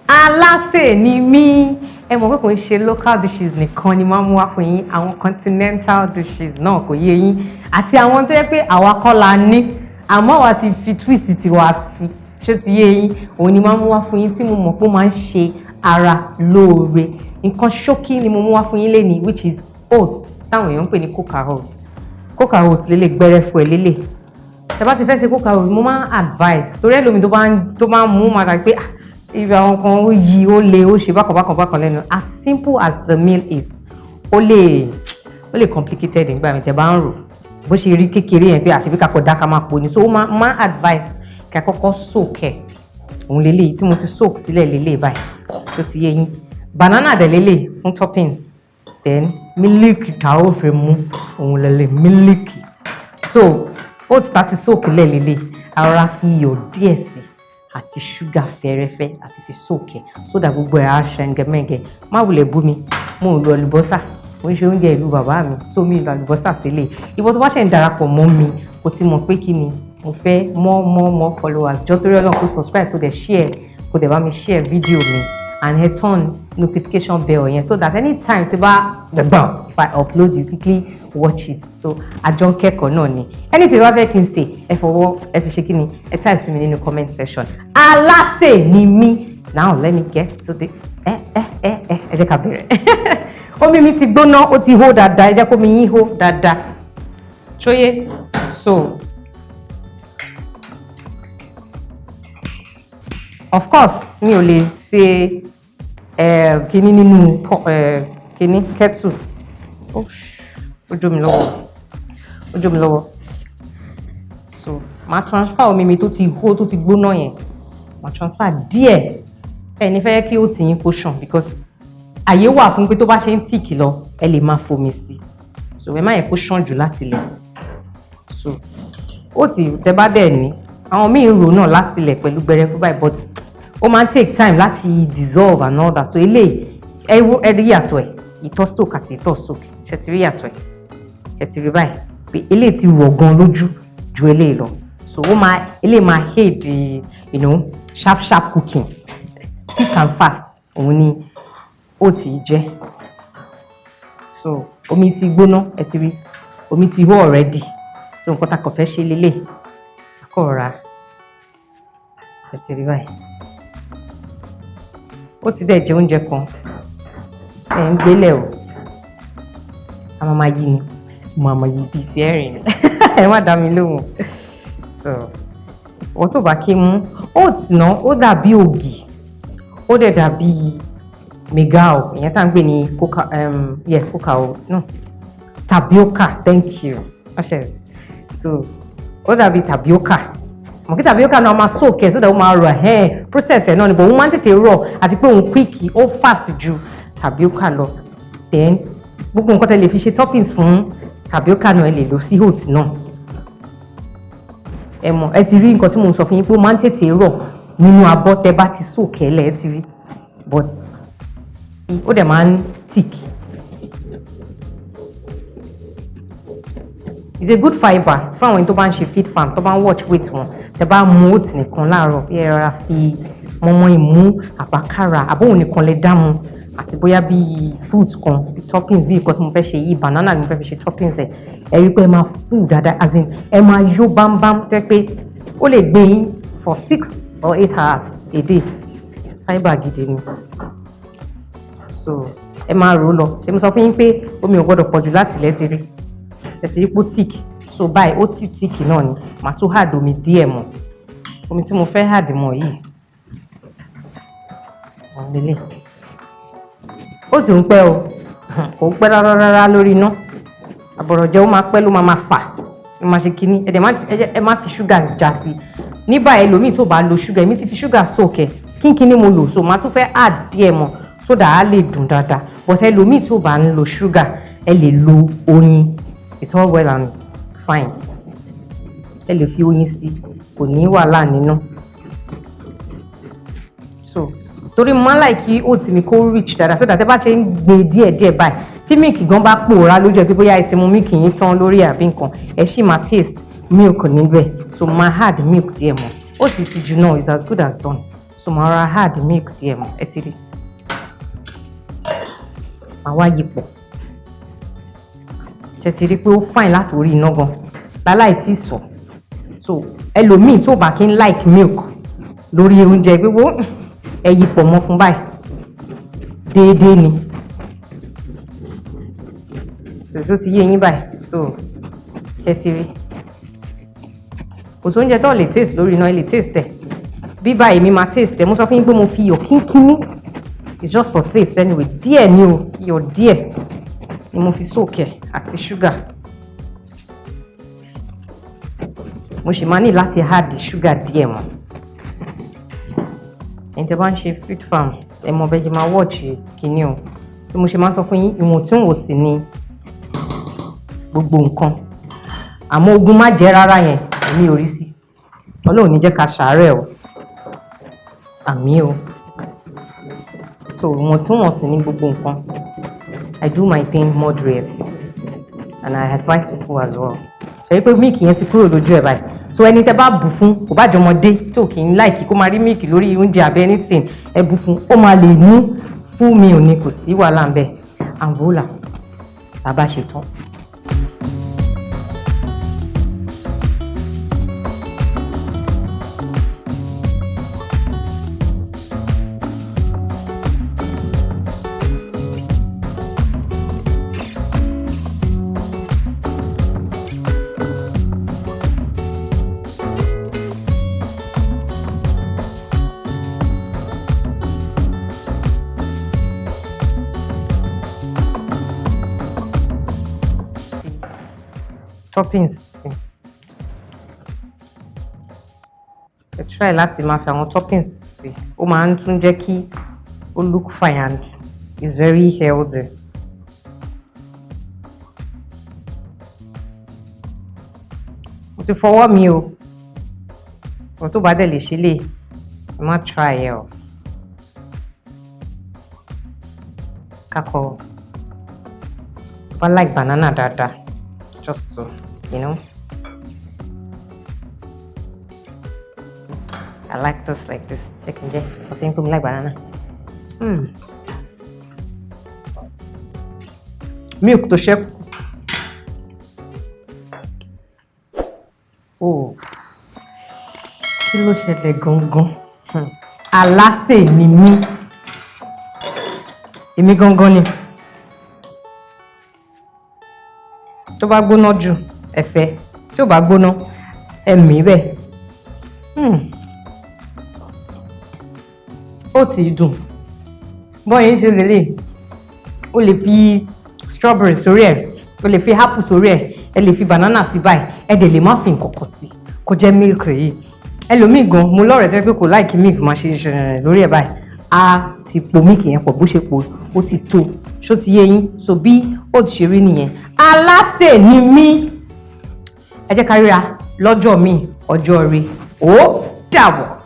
Alásè ni mí. Ẹ mọ̀ pé kò ń ṣe local dishes nìkan ni máa ń mú wá fún yín, àwọn continental dishes náà, kò yé yín, àti àwọn tó yẹ pé àwa kọ́ la ní, àmọ́ àwa ti fi twist tiwa sí. Ṣé ti yé yín? Òun ni máa ń mú wá fún yín tí mo mọ̀ pé ó máa ń ṣe ara lóore. Nǹkan ṣókí ni mo mú wá fún yín lénìí, which is oat, táwọn èèyàn ń pè ní coca oat. Coca oat lélẹ̀, gbẹrẹfu ẹ̀ lélẹ̀. Tẹ́ bá ti fẹ́ ṣe coca oat, mo máa ń advise, torí ẹlòmíì tó bá ń mú máa dàgbé pé, ah, ibi àwọn kan ó yí, ó le, ó ṣe bákan bákan bákan lẹ́nu. As simple as the meal is, ó lè complicated nígbà mi. Tẹ́ bá ń rò bó ṣe rí kékeré yẹn pé àṣebí kakọ̀ dá ká máa pò ní, so ó máa advise kí a kọ́kọ́ soak ẹ̀. Òun lélẹ̀ tí mo ti soak sílẹ̀ lélẹ̀ báyìí, tó ti yé yín. Banana dẹ̀ lélẹ̀ fún toppings, then mílíkì tá ó fi mú òun lélẹ̀, mílíkì. So ó ti ta ti soak lẹ̀ lélẹ̀, ara fi iyọ̀ díẹ̀ sí àti ṣúgà fẹ́rẹ́fẹ́ àti fi soak ẹ̀, so that gbogbo ẹ̀ á ṣẹ̀ǹgẹ̀mẹ̀ǹgẹ̀. Má wulẹ̀ bú mi, mo ò lo àlùbọ́sà, mo ń ṣe oúnjẹ ìlú bàbá mi, so mi lo àlùbọ́sà sílẹ̀. Ìwọ tó bá ṣẹ̀ ń darapọ̀ mọ́ mi, kò ti mọ̀ pé kí ni mo fẹ́ more, more, more followers. Jọ, torí Ọlọ́run, kó subscribe, kó dẹ̀ share, kó dẹ̀ bá mi share video mi, and ẹ turn notification bell yẹn so that anytime tí bá gbẹ̀gbọ̀n, if I upload, you quickly watch it. So àjọ ń kẹ́kọ̀ọ́ náà ni. Anything bá fẹ́ kí n ṣe, ẹ fọwọ́ ẹ fi ṣe kí ni, ẹ type sí mi nínú comment section. Alásè ni mí. Now let me get to the ẹ ẹ ẹ ẹ ẹ jẹ́ ká bẹ̀rẹ̀. Omi mi ti gbóná, ó ti hó dáadáa. Ẹ jẹ́ kó mi yín hó dáadáa, ṣóyé? So of course mi ò lè ṣe kíní nínú kíní kettle. Ó jó mi lọ́wọ́, ó jó mi lọ́wọ́. So màá transfer omi mi tó ti hó, tó ti gbóná yẹn, màá transfer díẹ̀. Ẹ ní fẹ́ kí ó tì yín kó ṣàn, because àyè wà fún pé tó bá ṣe ń thick lọ, ẹ lè máa fomi sí. So ẹ má yẹ kó ṣàn jù láti ilẹ̀. So ó ti tẹ bá dẹ̀ ní àwọn míì ń rò náà láti ilẹ̀ pẹ̀lú gbẹrẹfu báyìí, but ó máa ń take time láti dissolve and all that. So eléyìí, ẹ rí yàtọ̀ ẹ̀, ìtọ́ soak àti ìtọ́ soak. Ṣe ti rí yàtọ̀ ẹ̀? Ẹ ti rí báyìí pé eléyìí ti rọ̀ gan lójú ju eléyìí lọ. So ó máa, eléyìí máa aid sharp sharp cooking, quick and fast, òun ni ó ti jẹ́. So omi ti gbóná, ẹ ti rí omi ti hó already. So nǹkan tá a kàn fẹ́ ṣe lélẹ̀, akọ̀ra, ẹ ti rí báyìí, ó ti dẹ̀ jẹ́ oúnjẹ kan ẹ̀ ń gbélé o. A máa máa yí ni, mo máa yí bíi ti ẹ̀rìn ni, ẹ má dá mi lóhùn. So wọ́n tó bá kí mú oats náà, ó dàbí ògì, ó dẹ̀ dàbí migao, ìyẹn tá à ń gbé ní coca, yeah, coca o, no, tapioca, thank you. Ọṣẹ, so ó dàbí tapioca. Mọ̀ kí tapioca náà máa soak ẹ̀ so that ó máa rọ̀ ẹ̀, process ẹ̀ náà ni, but òun máa ń tètè rọ̀, àti pé òun quick, ó fast ju tapioca lọ. Then gbogbo nǹkan tẹ́ lè fi ṣe toppings fún tapioca náà, ẹ lè lò sí oats náà. Ẹ mọ̀, ẹ ti rí nǹkan tí mo ń sọ fún yín pé ó máa ń tètè rọ̀ nínú abọ́ tẹ́ bá ti soak ẹ̀ lẹ̀. Ẹ ti rí, but ó dẹ̀ máa ń thick. It's a good fibre fún àwọn ẹni tó bá ń ṣe fit farm, tó bá ń watch weight wọn. Tẹ́ bá mu oats nìkan láàárọ̀, bí ẹ rọra fi mọ́mọ́ ìmú àbákàrà àbóhùn nìkan lè dá mu, àti bóyá bíi fruit kan, bíi toppings, bíi nǹkan tí mo fẹ́ ṣe yìí, banana ni mo fẹ́ fi ṣe toppings ẹ̀. Ẹ rí i pé ẹ máa full dáadáa, as in ẹ máa yó bámbám, tẹ́ pé ó lè gbé yín for 6 or 8 hours a day. Fibre gidi ni. So ẹ máa rò ó lọ. Ṣé mo sọ fún yín pé omi ò gbọ́dọ̀ pọ̀jù láti ilẹ̀? Ti rí, ẹ ti rí pó thick. So báyìí ó ti thick náà ni, màá tún add omi díẹ̀ mọ́. Omi tí mo fẹ́ add mọ́ yìí, òun lélẹ̀. Ó ti ń pẹ́ o, kò ń pẹ́ rárá rárá lórí iná. Àbọ̀rọ̀jẹ́ ó máa pẹ́, ló máa máa fà, ló máa ṣe kínní. Ẹ dẹ̀ má ẹ má fi ṣúgà já sí ní báyìí. Ẹlòmíì tó bá lo ṣúgà, èmi ti fi ṣúgà soak ẹ̀, kínkínní mo lò, so màá tún fẹ́ add díẹ̀ mọ́ so that á lè dùn dáadáa. But ẹlòmíì tó bá ń lo ṣúgà, ẹ lè lo oyin, it's all well and fine. Ẹ lè fi oyin sí, kò ní wàhálà nínú. So torí mo máa ń like kí oat mi kó rich dáadáa, so that ẹ bá ṣe ń gbé díẹ̀ díẹ̀ báyìí, tí milk gan bá pòórá lójú ẹ, pé bóyá ẹ ti mu milk yín tán lórí àbí nǹkan, ẹ ṣì máa taste milk níbẹ̀. So máa add milk díẹ̀ mọ́. Ó sì ti jù náà, is as good as done. So So màá ra add milk díẹ̀ mọ́. Ẹ ti rí, màá wá yí pọ̀. Ṣe ti rí pé ó fine láti orí iná gan láláì tí sọ? So ẹlòmíì tó bá kí ń like milk lórí oúnjẹ gbogbo, ẹ yí pọ̀ mọ́ fún báyìí déédéé ni. So tó ti yé yín báyìí. So ṣe ti rí, kò sóúnjẹ tó lè taste lórí iná. Ẹ lè taste ẹ bí báyìí, mi máa taste ẹ. Mo sọ fún yín pé mo fi iyọ̀ kínkínní. It's just for taste anyway. Díẹ̀ ni o, iyọ̀ díẹ̀ ni mo fi soak ẹ̀ àti sugar. Mo sì máa ní láti add sugar díẹ̀ mọ́. Ẹni tí a bá ń ṣe fruit farm, ẹ mọ bẹ́ẹ̀ ṣe máa watch kínní o. Bí mo ṣe máa ń sọ fún yín, ìwọ̀ntúnwọ̀nsì ni gbogbo nǹkan. Àmọ́ ogun má jẹ́ rárá yẹn, èmi ò rí sí. Ọlọ́run ní jẹ́ ká ṣàárẹ̀ o, àmín o. So ìwọ̀ntúnwọ̀nsì ní gbogbo nǹkan. I do my thing moderately and I advise people as well. Ṣe pé milk yẹn ti kúrò lójú ẹ̀ báyìí. So ẹni tẹ́ bá bù fún, kò bá jọmọdé tó kì í like kó máa rí milk lórí oúnjẹ àbí anything, ẹ bù fún, ó máa lè mú fún mi ò ní, kò sí wàhálà ń bẹ. And voila, tá a bá ṣe tán. Toppings sí, ẹ try láti máa fi àwọn toppings sí, ó máa ń tún jẹ́ kí ó look fine and is very healthy. Mo ti fọwọ́ mi o. Ọ̀ tó bá dẹ̀ lè ṣe lè, ẹ má try ẹ o. Kakọ bá like banana dáadáa, just to. I like this like this. Chicken jẹ. I think I like banana. Milk tó ṣẹ́kù. Oh. Kí ló ṣẹlẹ̀ gangan? Alásè ni mí. Èmi gangan ni. Tó bá gbóná jù, ẹ̀fẹ́. Tí ò bá gbóná, ẹ̀mí bẹ́ẹ̀. Ó ti dùn. Bọ́yìn ṣe lélẹ̀, o lè fi strawberry sórí ẹ̀, o lè fi apple sórí ẹ̀, ẹ lè fi banana sí báyìí, ẹ dẹ̀ lè má fi nǹkan kan sí, kó jẹ́ milk yìí. Ẹlòmíì gan, mo lọ́rẹ̀ẹ́ tẹ́ pé kò like milk, máa ṣe ṣẹ̀ṣẹ̀ lórí ẹ̀ báyìí, á ti po milk yẹn pọ̀, bó ṣe po ó ti tó. Ṣó ti yé yín? So bí ó ti ṣe rí nìyẹn. Alásè ni mí. Ẹ jẹ́ ká ríra lọ́jọ́ míì, ọjọ́ rí. Ó dàbọ̀.